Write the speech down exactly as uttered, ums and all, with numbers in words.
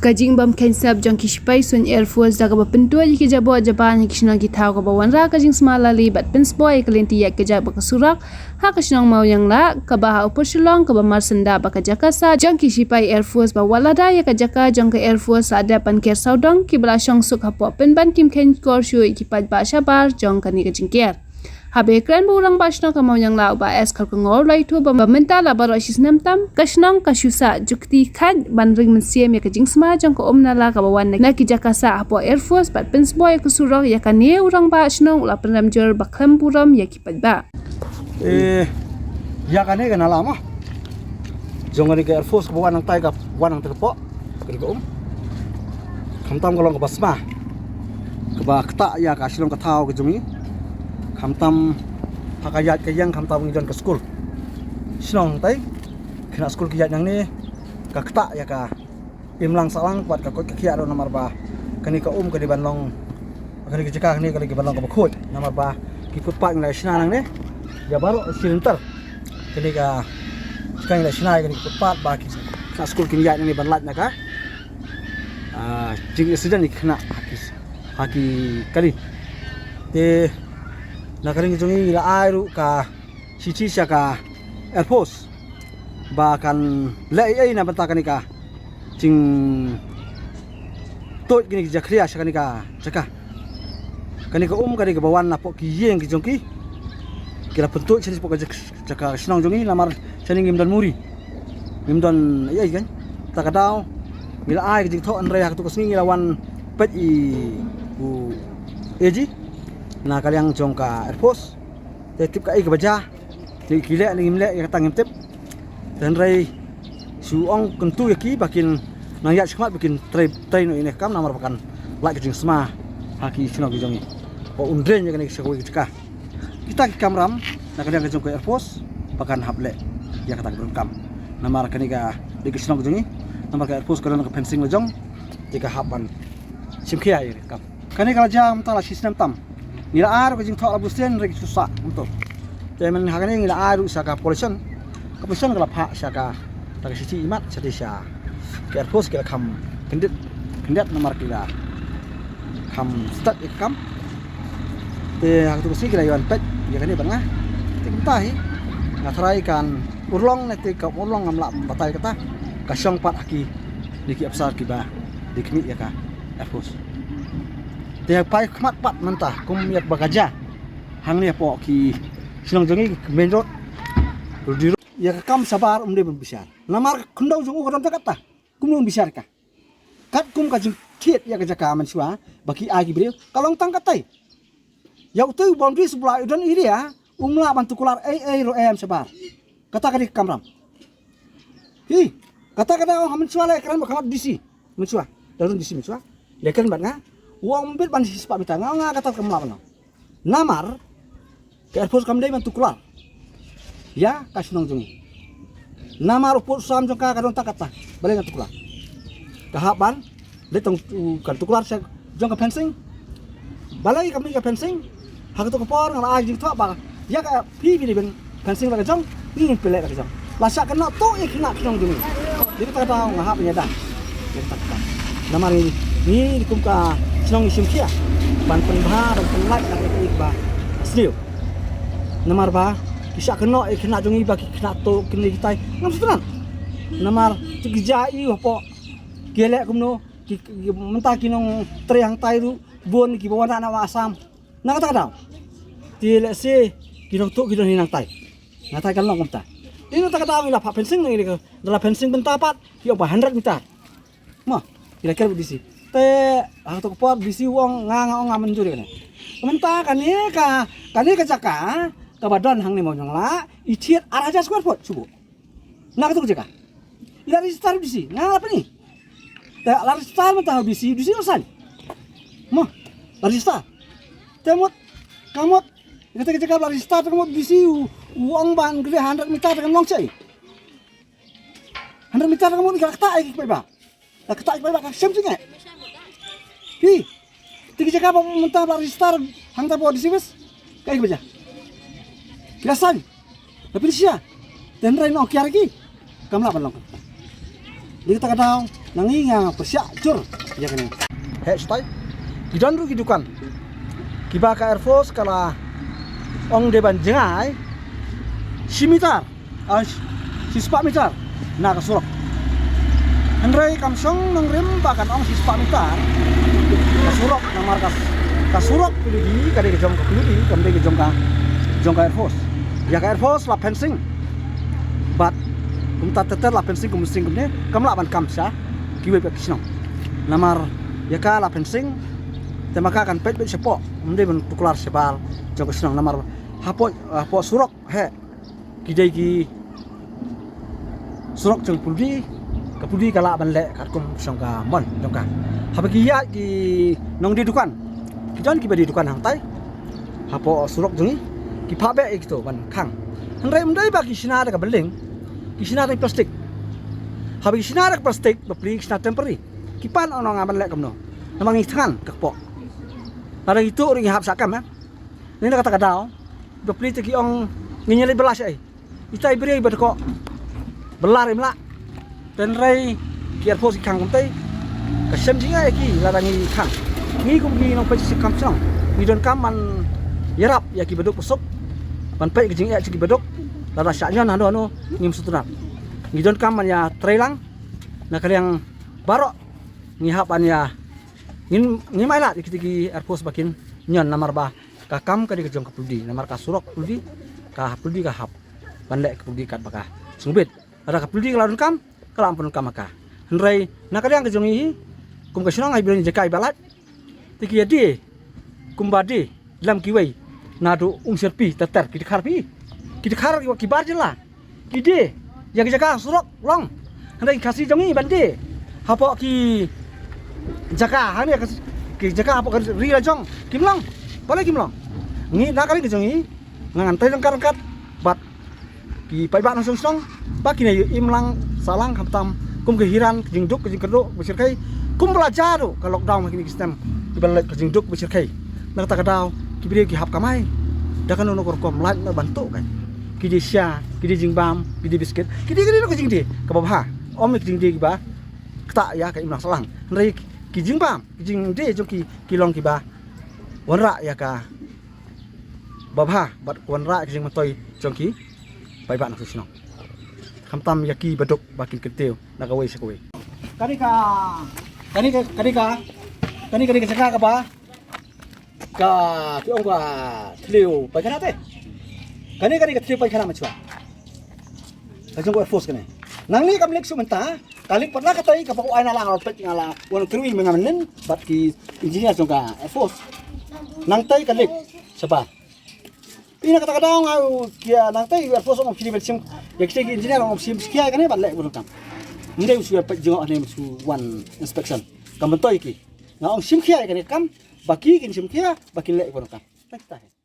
Ka jingbym kheiñ sep jong ki shipai suiñ Air Force da kaba pyntuid ïa ki jaboh jaban ha ki shnong ki thaw kaba wanrah ka jingsma lali bad pynsboh ïa ka lynti ïaid ka jait bad ka surok ha ka shnong Mawïanglah, kaba ha u por Shillong kaba marsyndah bad ka jaka sah jong ki shipai Air Force, ba wat lada ïa ka jaka jong ka Air Force la dep ban ker sawdong, kiba la shong suk hapoh pynban kim kheiñ kor shuh ïa ki paidbah shabar jong kane ka jingker. Haba ïakren bad u Rangbah Shnong ka Mawïanglah, u Bah S Kharkongor, u la ïathuh ba mynta la baroh shi snem tam ka shnong ka shu sah jukti khaid ban ring mynsiem ïa ka jingsma jong ka um nala kaba wan na ki jaka sah hapoh Air Force bad pynsboh ïa ka surok. Ïa kane u Rangbah Shnong u la pynrem jur ba khlem burom ïa ki paidbah. Eh, ïa kane ka nala mo jong kane ka Air Force kaba wan nangtai, ka wan nangtai ka pok, kane ka um. Khamtam ka long kaba sma, kaba ktah ïa ka shnong ka thaw ka jong ngi. Khamtam ha ka ïaid ka ïeng, khamtam ngi don ka skul shnong nangtai, khynnah skul ki ïaid nangne, ka ktah ïa ka imlang sahlang bad ka koit ka khiah ruh, namar ba kane ka um ka dei ban long, kane ka jaka kane ka dei ban long kaba khuid, namar ba ki footpath ngi la shna nangne ïa baroh shi lynter. Kane ka jaka ngi la shna ïa kane ka footpath ba ki khynnah skul kin ïaid nangne ban lait na ka, ah, jing accident ïa ki khynnah ha ki, ha ki kali. Te na ka ring jong ngi la ai ruh ka shithi sha ka Air Force ba kan leh ei ei na bynta kane ka jingtuid kine ki jakhlia sha kane ka jaka. Kane ka um ka dei kaba wan napoh ki ïing ki jong ki, ki la pyntuid shane shapoh ka jaka, jaka shnong jong ngi, namar shane ngim don muri, ngim don ei ei kan. Ta ka daw ngi la ai ka jingthoh, hynrei ha katto ka sngi ngi la wan peit ïa u A G na ka liang jong ka Air Force. Te tip kaei kaba jia, ne ki leh ne ngim leh, ïa kata ngim tip. Te hynrei shu ong kyntu ïa ki ba kin nang ïaid shakhmat, ba kin trei, trei noh ïa kane ka kam, namar ba kan lait ka jingsma ha ki shnong ki jong ngi, ba un dren ïa kane sha kawei ka jaka. Kita ki kamram na ka liang ka jong ka Air Force ba kan hap leh ïa kata ka bynta kam, namar kane ka dei ka shnong ka jong ngi, namar ka Air Force ka don ka fencing la jong. Te ka hap ban shim khia ïa ka kam. Kane ka la jia mynta la shi snem tam. Ngi la ai ruh ka jingthoh la bunsien, hynrei ki shu sah kumto. Te mynta ha kane ngi la ai ruh sha ka pollution. Ka pollution ka la phah sha ka, ta ka shithi imat sha te sha ka Air Force, ki la kham kyndit, kyndit namar ki la kham stad ïa ka kam. Te ha katto ka sngi ki la ïa wan peit ïa kane bad nga. Te kumta hi nga tharai kan urlong, ne te kam urlong ngam lah batai kata, ka shong pat ha kine ki officer kiba dei khmih ïa ka Air Force. Te ïa phai khmat pat mynta kum ïa kaba ka jia hangne hapoh ki shnong jong ngi, main road, Rudi Road. Ïa ka kam shabar um dei ban bishar, namar ka khyndew jong u ka don tang katta, kumno un bishar ka? Katkum ka jingthied ïa ka jaka mynshuwa ba ki ai ki briew, ka long tang katai. Ïa utei u boundary supply u don area, um lah ban tuklar ei ei ruh em shabar. Kata ka dei ka kamram. Hi, kata ka dei ha mynshuwa la kren bad ka mat D C mynshuwa, da don D C mynshuwa. La kren bad nga, u ong bit ban shispah mita, nga ong nga kata kam lah ban long. Namar ka Air Force kam dei ban tuklar ïa ka shnong jong ngi. Namar u pud u sam jong ka ka don tang katta, balei ngan tuklar? Ka hap ban leit tang u kan tuklar sha jong ka fencing. Balei kam mih ka fencing? Ha kato ka por nga la ai jingthoh ba ïa ka phi phi dei ban fencing la ka jong, ngi ngin pynleh la ka jong. La shah kynnoh tuh ïa ki khynnah ki shnong jong ngi. Dei kata ka daw nga hap ban ïada. Dei kata ka daw. Namar ngi, ngi kum ka shnong ngi shim khia ban pynbha, ban pynlait na ka ïing ba sniew. Namar ba ki shah kynnoh ïa ki khynnah jong ngi ba ki khynnah tuh kine kitai, ngam sngewtynnat. Namar tu ki jia ïa u hapoh, ki leh kumno, ki, ki mynta ki nongtrei hangtai ruh bun kiba wanrah na Assam. Na kata ka daw, te lehse ki nongtuh ki don hi nangtai. Nangtai kan long kumta. Te nangta ka daw ngi la phah fencing, ngi la phah fencing bynta pat, ki ong ba hundred meter. Mo, ngi la ker bad D C. Te ha kato ka por D C u ong nga, nga ong nga mynjur ïa kane. Mynta kane ka, kane ka jaka kaba don hangne Mawïanglah, i thied ar hajar square foot shuh. Na kato ka jaka i la register D C, nga la pyni. Te la register mynta ha D C, D C la sign. Mo, la register. Te mut, ka mut, kata ka jaka la register, te ka mut D C u, u ong ban kane hundred meter te kan long shaei. Hundred meter te ka mut ka ktah ïa ki paidbah. La ktah ïa ki paidbah ka shem jingeh. Phi, te ki jaka ba mynta la register hangta ba D C office, kaei kaba jia? Ki la sign. Tapi di sia, te hynrei nongkiar ki kam lah ban long. Dei kata ka daw Na ngi nga pyrshah jur ïa kane. Heh, shatai. Ki don ruh ki dukan kiba ka Air Force ka la ong dei ban jngai shi mitar, ah, shi, shi spah mitar na ka surok. Hynrei kam shong nongrim ba kan ong shi spah mitar ka surok, namar ka, ka surok pyludi ka dei ka jong ka pyludi, kam dei ka jong ka, jong ka Air Force. Ïa ka Air Force la fencing. Bad kumta ter ter la fencing, kum sing kumne, kam lah ban kam sha kiwei pat ki shnong. Namar ïa ka la fencing, te ma ka kan peit beit shapoh, ym dei ban tuklar shabar jong ka shnong, namar hapoh, hapoh surok, heh, ki dei ki surok jong pyldi, ka pyldi ka lah ban leh katkum shong ka mon jong ka. Haba ki ïaid ki nongdie dukan, ki don kiba die dukan hangtai hapoh surok jong ngi, ki phah beh ïa kito ban khang. Hynrei ym dei ba ki shna da ka building, ki shna da plastik. Haba ki shna da ka plastik, bapli ki shna temporary. Ki pan, ono nga ban leh kumno? Namar ngi thngan ka kpoh. Lada ngi tuh ruh ngi hap shah kam, eh. Ni na kata ka daw, bapli te ki ong ngin ïaleit bylla shaei. Ita i briew iba dei ko bylla ruh im lah. Hynrei ki Air Force ki khang kumtai, ka shem jingeh ïa ki lada ngi khang. Ngi kum ki nongpeit shi kam shnong, ngi donkam ban ïarap ïa ki baduk basuk, ban peit ka jingeh jong ki baduk. Lada shah ñion hano hano, ngim sngewtynnat. Ngi donkam ban ïatreilang na ka liang baroh. Ngi hap ban ïa, ngin, ngim ailad ïa kita ki Air Force ba kin ñion, namar ba ka kam ka dei ka jong ka pyldi, namar ka surok pyldi, ka pyldi ka hap ban leh ka pyldi katba ka sngewbit. Lada ka pyldi ka la donkam, ka la pyndonkam ha ka. Hynrei na ka liang ka jong ngi hi, kum ka shnong, ai biang jaka iba lait. Te ki ïa die kumba die lem kiwei, naduh Umsyrpi ter ter, ki dkhar phi, ki dkhar ki bar jylla. Ki die ïa ki jaka surok long. Hynrei ki Khasi jong ngi ban die hapoh ki jaka hangne, ki jaka hapoh ka ri la jong, kim long. Balei kim long? Ngi na ka ri ka jong ngi, nga ngan trei ryngkat ryngkat bad ki paidbah nongshong shnong ba kin ïa im lang sah lang, khamtam kum ka hiran, ka jingduk, ka jingkyrduh ba shyrkhei, kum ba la jia ruh ka lockdown ha kine ki snem, kiba la leit ka jingduk ba shyrkhei. Na kata ka daw ki briew ki hap kamai da kano kano ka rukom, lait na ban tuh kai. Ki die sha, ki die jingbam, ki die biskit, ki die, ki die ruh ka jingdie kaba bha. Ym ka jingdie kiba ktah ïa ka imlang sahlang. Hynrei ki jingbam, ki jingdie jong ki, ki long kiba wanrah ïa ka babha bad wanrah ïa ka jingmyntoi jong ki paidbah nongshong shnong, khamtam ïa ki baduk ba kin kyntiew na kawei sha kawei. Kane ka, kane ka, kane ka, kane ka dei ka jaka kaba ka, ki ong ka thliew paikhana te. Kane ka dei ka thliew paikhana mynshuwa ka jong ka Air Force kane. Nangne kam leit shuh mynta, ka leit pat na katei kaba u ai na la, nga la peit, nga la wan interview mynne mynnin bad ki engineer jong ka Air Force. Nangtei ka leit shabar. Ïa na kata ka daw nga u kia nangtei Air Force ong phi dei ban shim, ïa kitei ki engineer ong shim khia ïa kane ban leh ka kam. Ym dei u shu peit jngoh ne u shu wan inspection. Kam myntoi ki. Nga ong shim khia ïa kane ka kam, ba ki kin shim khia, ba kin leh ka kam. Thank you.